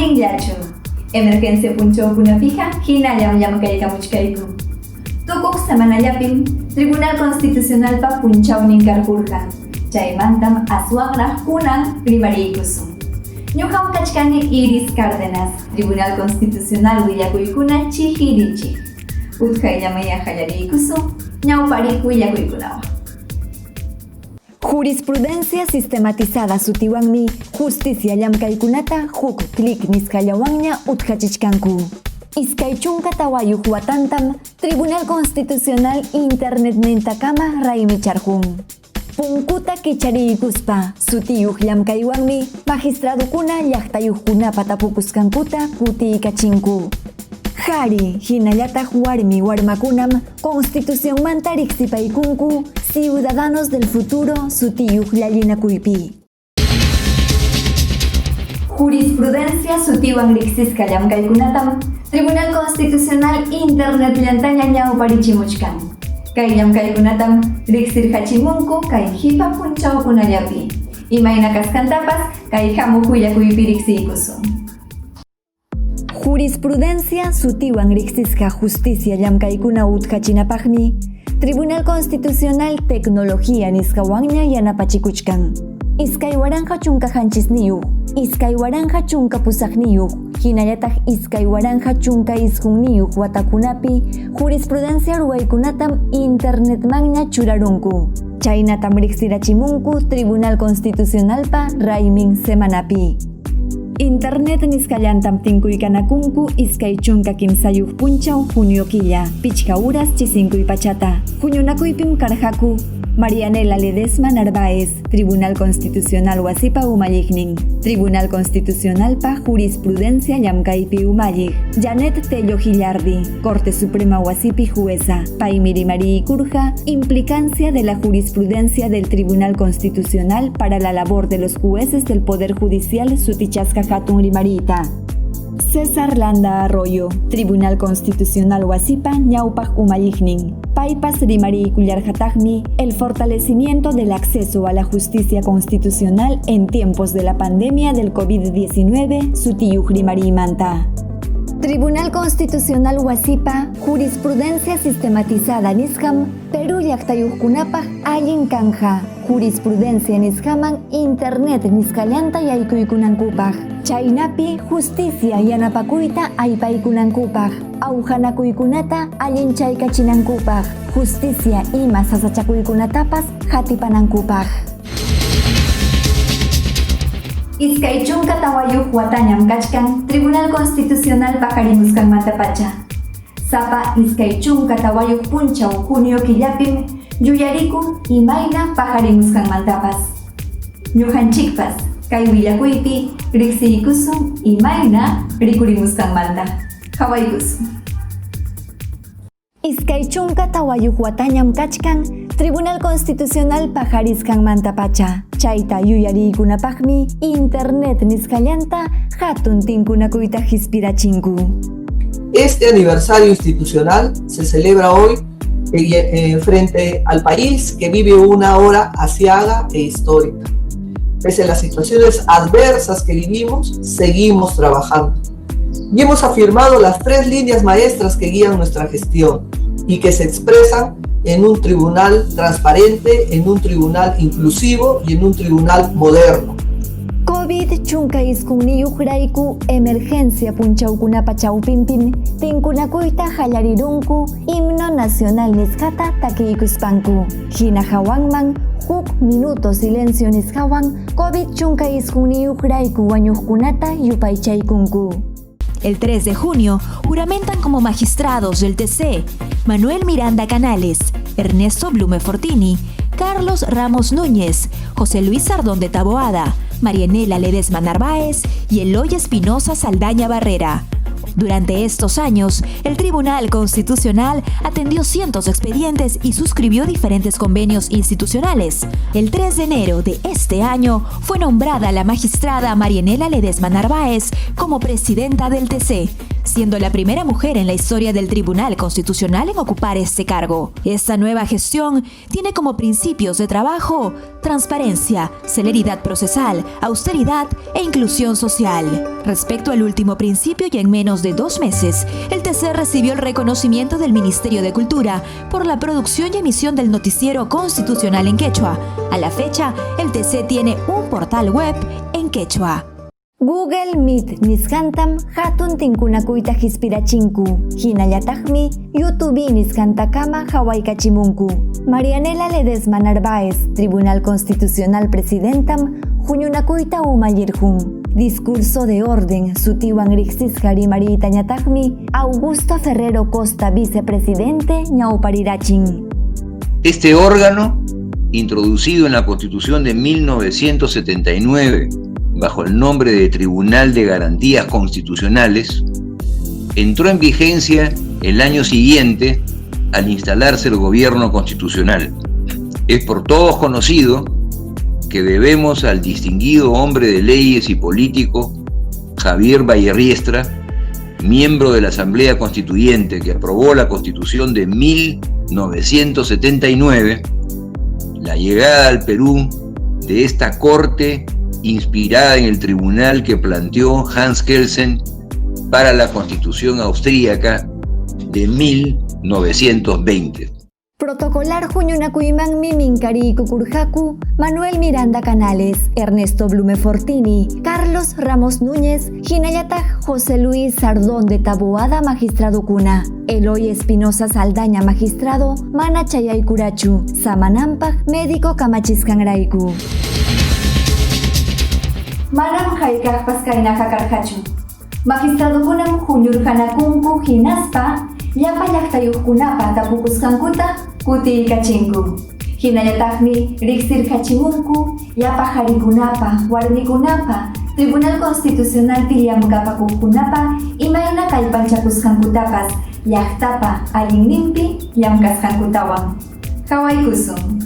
Allinllachu. Emergencia punchawkunapiqa hinallam llamkaykamuchkayku. Tukuq semanallapim Tribunal Constitucionalpa punchawnin karqurqa. Chaymantam aswanraq kunan rimariykusun. Ñuqam kachkani Iris Cárdenas, Tribunal Constitucional willakuykuna chihirichiq. Utqayllamaya qallariykusun ñawpariq willakuykunawan. Jurisprudencia sistematizada sutiwanmi justicia llamkaykunata huk clic nisqallawanña utqachichkanku. 24 watantam Tribunal Constitucional internetnintakama raymicharqun. Punkuta kichariykuspa sutiyuq llamkaywanmi magistradukuna llaqtayuqkunapa tapukusqankuta kutiykachinku. Qari hinallataq warmi warmakunam Constitucionmanta riqsipaykunku Ciudadanos del Futuro sutiyuq llallinakuypi. Jurisprudencia sutiwan riqsisqa llamkaykunatam Tribunal Constitucional internetllaña ñawparichimuchkan. Kay llamkaykunatam riqsirqachimunku kay qipa punchawkunallapi. Imayna kasqantapas kay hamuq willakuypi riqsiykusun. Jurisprudencia sutiwan riqsisqa justicia llamkaykuna utqachinapaqmi Tribunal Constitucional tecnología nisqawanña yanapachikuchkan. 2017, 2018, hinallataq 2019 watakunapi jurisprudencia ruwaykunatam internetmanña churarunku. Chaynatam riqsirachimunku Tribunal Constitucionalpa raymin semanapi. Internet nisqallantam tinkuykanakunku 23 punchaw junio killa, 5 horas chisinkuy pachata. Huñunakuypim karqaku Marianela Ledesma Narváez, Tribunal Constitucional wasipa umalliqnin, Tribunal Constitucionalpa Jurisprudencia llamkaypi umalliq, Janet Tello Gilardi, Corte Suprema wasipi jueza, paymi rimariykurqa, implicancia de la jurisprudencia del Tribunal Constitucional para la labor de los jueces del Poder Judicial sutichasqa hatun rimariyta. César Landa Arroyo, Tribunal Constitucional wasipa ñawpaq umalliqnin, paypas rimariykullarqataqmi el fortalecimiento del acceso a la justicia constitucional en tiempos de la pandemia del COVID-19 sutiyuq rimariymanta. Tribunal Constitucional wasipa jurisprudencia sistematizada nisqam Perú llaqtayuqkunapaq allin kanja. Jurisprudencia nisqaman internet nisqallanta yaykuykunankupaq. Chaynapi justicia yanapakuyta aypaykunankupaq. Awqanakuykunata allinchaykachinankupaq. Justicia ima sasachakuykunatapas hatipanankupaq. 24 watañam kachkan Tribunal Constitucional paqarimusqanmantapacha. Sapa 24 punchaw junio killapim yuyarikun imayna paqarimusqanmantapas. Ñuqanchikpas kay willakuypi riqsiykusun imayna rikurimusqanmanta. Qhawaykusun. 24 watañam kachkan Tribunal Constitucional paqarisqanmantapacha. Chayta yuyariykunapaqmi internet nisqallanta hatun tinkunakuyta hispirachinku. Este aniversario institucional se celebra hoy frente al país que vive una hora aciaga e histórica. Pese a las situaciones adversas que vivimos, seguimos trabajando. Y hemos afirmado las 3 líneas maestras que guían nuestra gestión y que se expresan en un tribunal transparente, en un tribunal inclusivo y en un tribunal moderno. COVID chunka isqunniyuqrayku emergencia punchawkunapa chawpinpim tinkunakuyta qallarirunku himno nacional nisqata takiykuspanku. Hina hawanman huk minuto silencio nisqawan COVID chunka isqunniyuqrayku wañuqkunata yupaychaykunku. El 3 de junio juramentan como magistrados del TC Manuel Miranda Canales, Ernesto Blume Fortini, Carlos Ramos Núñez, José Luis Sardón de Taboada, Marianela Ledesma Narváez y Eloy Espinosa Saldaña Barrera. Durante estos años, el Tribunal Constitucional atendió cientos de expedientes y suscribió diferentes convenios institucionales. El 3 de enero de este año fue nombrada la magistrada Marianela Ledesma Narváez como presidenta del TC, siendo la primera mujer en la historia del Tribunal Constitucional en ocupar este cargo. Esta nueva gestión tiene como principios de trabajo transparencia, celeridad procesal, austeridad e inclusión social. Respecto al último principio y en menos de 2 meses, el TC recibió el reconocimiento del Ministerio de Cultura por la producción y emisión del noticiero constitucional en quechua. A la fecha, el TC tiene un portal web en quechua. Google Meet nisqantam hatun tinkunakuyta hispirachinku. Hinallataqmi YouTube nisqantakama hawaykachimunku. Marianela Ledesma Narváez, Tribunal Constitucional Presidentam, huñunakuyta umallirqun. Discurso de orden, sutiwan riqsisqa rimariytañataqmi Augusto Ferrero Costa, vicepresidente, ñawparirachin. Este órgano, introducido en la Constitución de 1979, bajo el nombre de Tribunal de Garantías Constitucionales, entró en vigencia el año siguiente al instalarse el gobierno constitucional. Es por todos conocido que debemos al distinguido hombre de leyes y político Javier Valle Riestra, miembro de la Asamblea Constituyente que aprobó la Constitución de 1979, la llegada al Perú de esta corte inspirada en el tribunal que planteó Hans Kelsen para la Constitución austríaca de 1920. Protocolar huñunakuymanmi minkariykukurqaku Manuel Miranda Canales, Ernesto Blume Fortini, Carlos Ramos Núñez, hinallataq José Luis Sardón de Taboada magistradukuna, Eloy Espinosa Saldaña magistrado, mana chayaykurachu, samananpaq médico kamachisqanrayku. Manam hayk'aqpas kaynaqa karqachu. Magistradukunam huñurqanakunku hinaspa llapa llaqtayuqkunapa tapukusqankuta kutiykachinku. Hinallataqmi riqsirqachimunku llapa qharikunapa, warmikunapa, Tribunal Constitucionalpi llamkapakuqkunapa imayna kallpanchakusqankutapas llaqtapa allinninpi llamkasqankutawan. Qhawaykusun.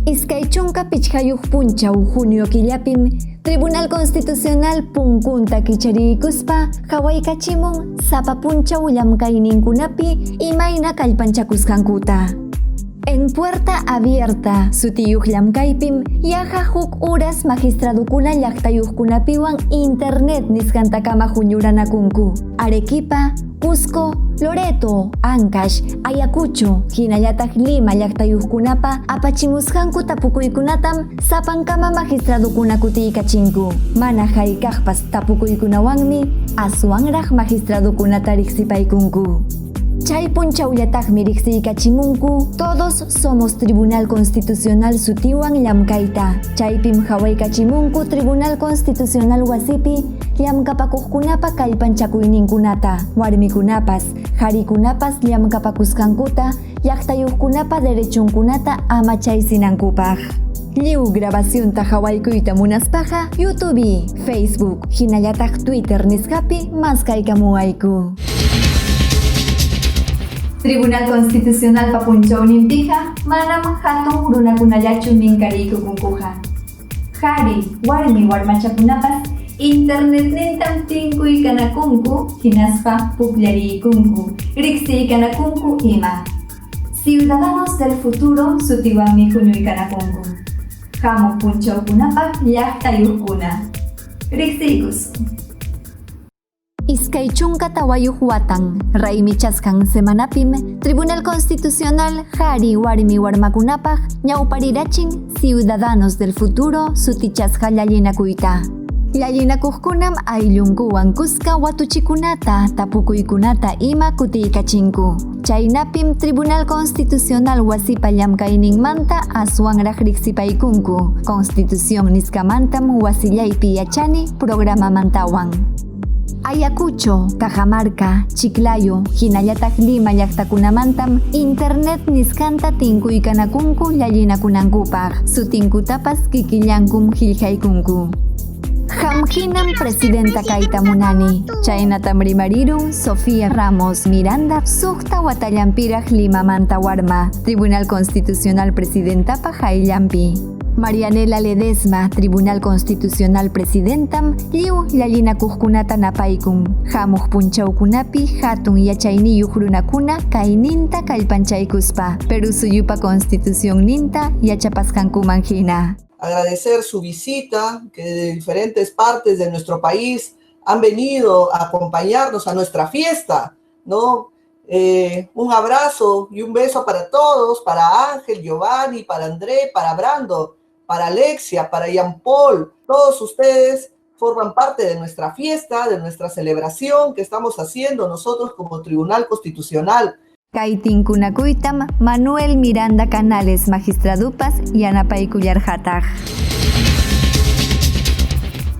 25 punchaw junio killapim Tribunal Constitucional punkunta kichariykuspa hawaykachimun sapa punchaw llamkayninkunapi imayna kallpanchakusqankuta. En puerta abierta sutiyuq llamkaypim yaqa huk uras magistradukuna llaqtayuqkunapiwan internet nisqantakama huñuranakunku. Arequipa, Cusco, Loreto, Ancash, Ayacucho, hinallataq Lima llaqtayuqkunapa apachimusqanku tapukuykunatam sapankama magistradukuna kutiykachinku. Mana hayk'aqpas tapukuykunawanmi aswanraq magistradukunata riqsipaykunku. Chay punchawllataqmi riqsiykachimunku Todos somos Tribunal Constitucional sutiwan llamkayta. Chaypim hawaykachimunku Tribunal Constitucional wasipi llamkapakuqkunapa kallpanchakuyninkunata, warmikunapas, qharikunapas llamkapakusqankuta, llaqtayuqkunapa derechunkunata amachaysinankupaq. Lliw grabacionta hawaykuyta munaspaqa YouTube, Facebook, hinallataq Twitter nisqapi maskaykamuwayku. Tribunal Constitucionalpa punchawninpiqa manam hatun runakunallachu minkariykukunkuqa. Qhari, warmi warmachakunapas internetnintam tinkuykanakunku hinaspa pukllariykunku, riqsiykanakunku ima. Ciudadanos del futuro sutiwanmi huñuykanakunku. Hamuq punchawkunapaq llaqtayuqkuna. Riqsiykusun. 24 watan raymichasqan semanapim Tribunal Constitucional qhari warmi warmakunapaq ñawparirachin Ciudadanos del Futuro sutichasqa llallinakuyta. Llallinakuqkunam ayllunkuwan kuska watuchikunata, tapukuykunata ima kutiykachinku. Chaynapim Tribunal Constitucional wasipa llamkayninmanta aswanraq riqsipaykunku. Constitución nisqamantam wasillaypi yachani programamantawan. Ayacucho, Cajamarca, Chiclayo, hinallataq Lima llaqtakunamantam internet nisqanta tinkuykanakunku llallinakunankupaq, sutinkutapas kikillankum qillqaykunku. Qam hinam presidenta kayta munani. Chaynatam rimarirun Sofía Ramos Miranda, suqta watallanpiraq Limamanta warma, Tribunal Constitucional presidentapa hayllanpi. Marianela Ledesma, Tribunal Constitucional presidentam, lliw llallinakuqkunata napaykun. Hamuq punchawkunapi hatun yachayniyuq runakuna kayninta kallpanchaykuspa, Perú suyupa constitucionninta yachapasqankuman hina. Agradecer su visita, que de diferentes partes de nuestro país han venido a acompañarnos a nuestra fiesta, ¿no? Un abrazo y un beso para todos, para Ángel, Giovanni, para André, para Brando, para Alexia, para Jean Paul. Todos ustedes forman parte de nuestra fiesta, de nuestra celebración que estamos haciendo nosotros como Tribunal Constitucional. Kay tinkunakuytam Manuel Miranda Canales magistradupas yanapaykullarqataq.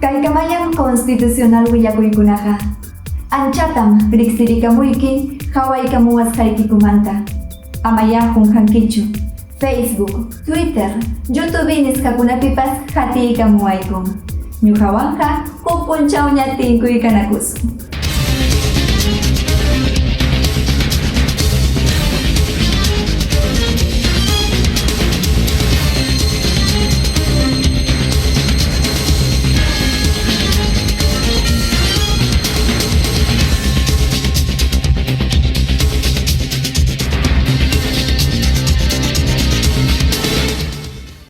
Kaykamallam constitucional willakuykunaqa. Anchatam riqsirikamuyki qhawaykamuwasqaykikumanta. Amayá qunqankichu. Facebook, Twitter, YouTube nisqakunapipas qatiykamuwayku. Ñuqawanqa huk p'unchawña tinkuykanakusun.